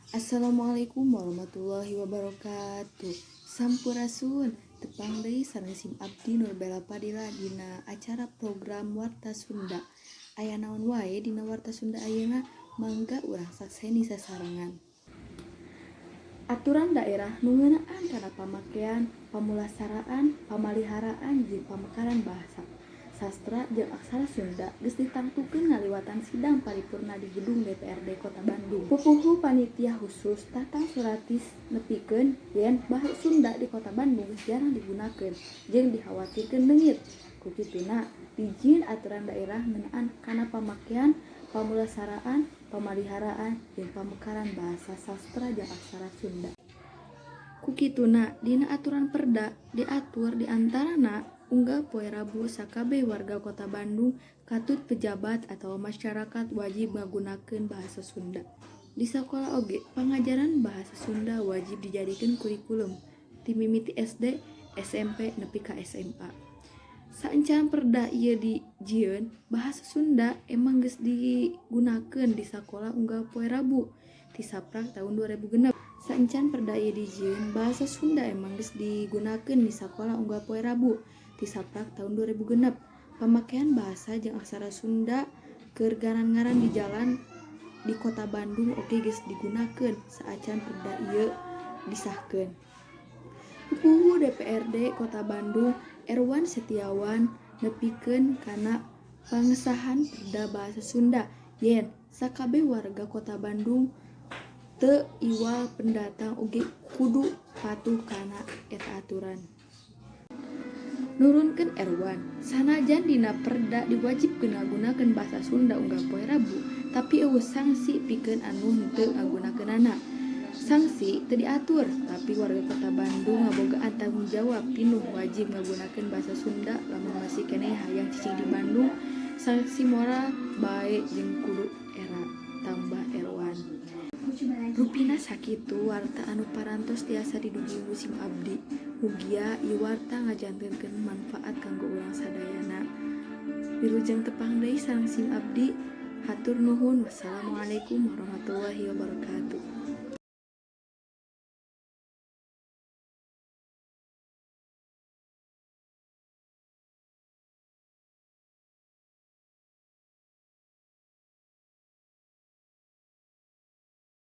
Assalamualaikum warahmatullahi wabarakatuh. Sampurasun. Tepang deui sareng sim abdi Nurbella Fadila dina acara program Warta Sunda. Aya naon wae dina Warta Sunda ayeuna, mangga urang sakseni sasarengan. Aturan daerah nu ngeunaan kana pamakean, pamulasaraan, pamaliharaan jeung pamekaran bahasa, sastra jeung aksara Sunda geus ditangtukeun ngaliwatan sidang paripurna di Gedung DPRD Kota Bandung. Pupuhu panitia khusus Tatang Suratis nepikeun yen bahasa Sunda di Kota Bandung geus jarang digunakeun jeung dikhawatirkeun leungit. Ku kituna dijieun aturan daerah ngeunaan kana pamakean, pamulasaraan, pamaliharaan jeung pamekaran bahasa, sastra jeung aksara Sunda. Ku kituna dina aturan perda diatur di antarana unggal poe Rabu sakabeh warga Kota Bandung katut pejabat atawa masyarakat wajib ngagunakeun bahasa Sunda. Di sakola oge pangajaran bahasa Sunda wajib dijadikeun kurikulum ti mimiti SD, SMP nepi ka SMA. Saacan perda ieu dijieun, bahasa Sunda emang geus digunakeun di sakola unggal poe Rabu ti saprak taun 2006. Saacan perda ieu dijieun, bahasa Sunda emang geus digunakeun di sakola unggal poe Rabu ti saprak taun 2006. Pamakean bahasa jeung aksara Sunda keur ngaran-ngaran di jalan di Kota Bandung oge geus digunakeun saacan perda ieu disahkeun. Pupuhu DPRD Kota Bandung Erwan Setiawan nepikeun kana pangesahan Perda Bahasa Sunda yen sakabeh warga Kota Bandung teu iwal pendatang oge kudu patuh kana eta aturan. Nurunkeun Erwan, sanajan dina perda diwajibkeun ngagunakeun basa Sunda unggal poe Rabu, tapi euweuh sanksi pikeun anu henteu ngagunakeunana. Sanksi teu diatur, tapi warga Kota Bandung ngabogaan tanggung jawab pinuh wajib ngagunakeun basa Sunda lamun masih keneh hayang cicing di Bandung. Sanksi moral bae jeung kudu era, tambah Erwan. Rupina sakitu warta anu parantos tiasa didugi ku sim abdi. Mugia ieu warta ngajantenkeun manfaat kanggo urang sadayana. Wilujeng tepang deui sareng sim abdi. Hatur nuhun. Wassalamualaikum warahmatullahi wabarakatuh.